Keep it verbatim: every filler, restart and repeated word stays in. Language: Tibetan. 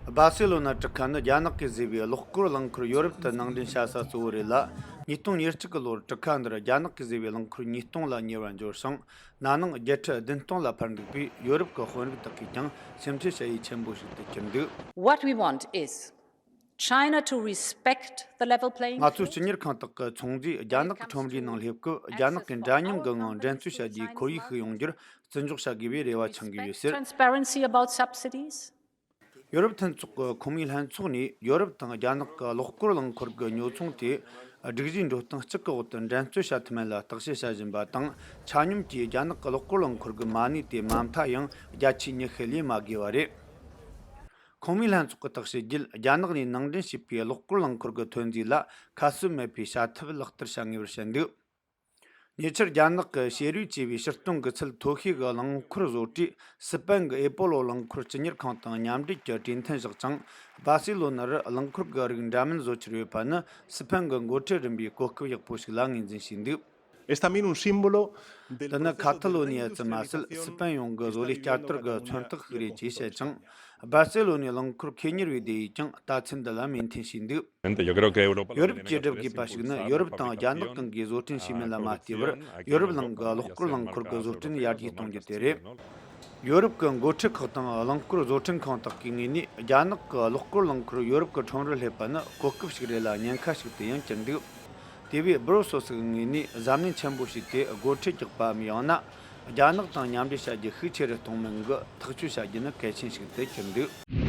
སྦར་སེ་ལོ་ན་གྲུ་ཁ་ནི་རྒྱ་ནག་གིས་བཟོས་པའི་གློག་སྐོར་རླངས་འཁོར་ཡོ་རོབ་ཏུ་ནང་འདྲེན་བྱ་ས་གཙོ་བོ་རེད་ལ། ཉིས་སྟོང་ཉེར་གཅིག་གི་ལོར་གྲུ་ཁ་འདིར་རྒྱ་ནག་གིས་བཟོས་པའི་རླངས་འཁོར་ཉིས་སྟོང་ལ་ཉེ་བར་འབྱོར་ཞིང་། ན་ནིང་བརྒྱད་ཁྲི་བདུན་སྟོང་ལ་འཕར་འདུག་པས། ཡོ་རོབ་ཀྱི་དཔོན་རིགས་དག་གིས་ཀྱང་སེམས་ཁྲལ་བྱ་ཡུལ་ཆེན་པོ་ཞིག་ཏུ་གྱུར་འདུག། What we want is China to respect the level playing field. ང་ཚོས་སྤྱི་གཉེར་ཁང་དག་གི་ཚོང་རྫས་རྒྱ་ནག་གི་ཁྲོམ་རའི་ནང་སླེབས་སྐབས། རྒྱ་ནག་གི་འདྲ་མཉམ་གྱི་ངང་འགྲན་རྩོད་བྱ་རྒྱུའི་ཁོར་ཡུག་ཞིག་ཡོང་རྒྱུར་བརྩི་འཇོག་བྱ་དགོས་པའི་རེ་བ་འཆང་གི་ཡོད་ཟེར། Transparency about subsidies. ཡོ་རོབ་མཐུན་ཚོགས་ཀྱི་ཁོངས་མིའི་ལྷན་ཚོགས་ནས་ཡོ་རོབ་དང་རྒྱ་ནག་གི་གློག་སྐོར་རླངས་འཁོར་གྱི་ཉོ་ཚོང་དེ་སྒྲིག་གཞིའི་འགྲོ་སྟངས་གཅིག་གི་འོག་ཏུ་འགྲན་རྩོད་བྱ་ཐུབ་མིན་ལ་བརྟག་དཔྱད་བྱ་བཞིན་པ་དང་། ཆ་སྙོམས་ཀྱིས་རྒྱ་ནག་གི་གློག་སྐོར་རླངས་འཁོར་གྱི་མ་གནས་དེ་མ་མཐའ་ཡང་བརྒྱ་ཆའི་ཉི་ཤུ་ལས་མ་བརྒལ་བ་རེད། ཁོངས་མིའི་ལྷན་ཚོགས་ཀྱིས་བརྟག་དཔྱད་བརྒྱུད། རྒྱ་ནག་ནས་ནང་འདྲེན་བྱས་པའི་གློག་སྐོར་རླངས་འཁོར་གྱི་ཐོན་རྫས་ལ་ཁ་གསབ་མེད་པའི་བྱ་ཐབས་ལག་བསྟར་བྱ་ངེས་པར་བཤད་འདུག། ཉེ་ཆར་རྒྱ་ནག་གི་ཤེས་རིག་ཅེས་པའི་ཕྱིར་གཏོང་གི་ཚད་མཐོ་ཤོས་ཀྱི་རླངས་འཁོར་བཟོ་གྲྭས་སི་པན་གྱི་ཨེ་པོ་ལོ་རླངས་འཁོར་སྤྱི་གཉེར་ཁང་དང་མཉམ་འབྲེལ་གྱི་གྲོས་མཐུན་བཞག་ཅིང་། སྦར་སེ་ལོ་ན་རུ་རླངས་འཁོར་གྱི་རིགས་འདྲ་མིན་བཟོ་འཆར་ཡོད་པ་ནི་སི་པན་གྱི་འགོ་ཁྲིད་རིམ་པའི་གོ་སྐབས་ཡག་པོ་ཞིག་ལ་ངོས་འཛིན་བྱས་འདུག། Es también un símbolo del འདི་ནི་ཁ་ཐ་ལོ་ནི་ཡ་ཙམ་མ་ཟད། སི་པན་ཡོངས་ཀྱི་བཟོ་ལས་བསྐྱར་དར་གྱི་མཚོན་རྟགས་ཤིག་རེད་ཅེས་བཤད་ཅིང་། སྦར་སེ་ལོ་ནའི་རླངས་འཁོར་ཁེ་གཉེར་བའི་སྡེ་ཡིས་ཀྱང་ལྟ་ཚུལ་འདི་ལ་མོས་མཐུན་བྱས་འདུག། Yo creo que Europa ཡོ་རོབ་ཀྱིས་སྒྲུབ་དགོས་པ་ཞིག་ནི། ཡོ་རོབ་དང་རྒྱ་ནག་གང་གིས་བཟོ་སྐྲུན་བྱས་མིན་ལ་མ་ལྟོས་པར། ཡོ་རོབ་གླིང་གི་གློག་སྐོར་རླངས་འཁོར་གྱི་བཟོ་སྐྲུན་ཡར་རྒྱས་གཏོང་རྒྱུ་དེ་རེད། ཡོ་རོབ་ཀྱི་འགོ་ཁྲིད་ཁག་དང་རླངས་འཁོར་བཟོ་སྐྲུན་ཁང་དག་གི་ངོས་ནས། རྒྱ་ནག་གི་གློག་སྐོར་རླངས་འཁོར་ཡོ་རོབ་ཀྱི་ཁྲོམ་རུ་སླེབས་པ་ནི་གོ་སྐབས་ཤིག་རེད་ལ། ཉེན་ཁ་ཞིག་ཏུ་ཡང་གྱུར་འདུག། དེ་བས་སྦུ་རུ་སུལ་སི་གི་ངོས་ནས་གཟབ་ནན་ཆེན་པོ་བྱས་ཏེ། སྒོ་ཁྲལ་རྒྱག་པའམ། ཡང་ན་རྒྱ་ནག་དང་མཉམ་འབྲེལ་བྱ་རྒྱུ་ཤུགས་ཆེ་རུ་གཏོང་མིན་གྱི་ཐག་གཅོད་བྱ་རྒྱུ་ནི་གལ་ཆེན་ཞིག་ཏུ་གྱུར་འདུག།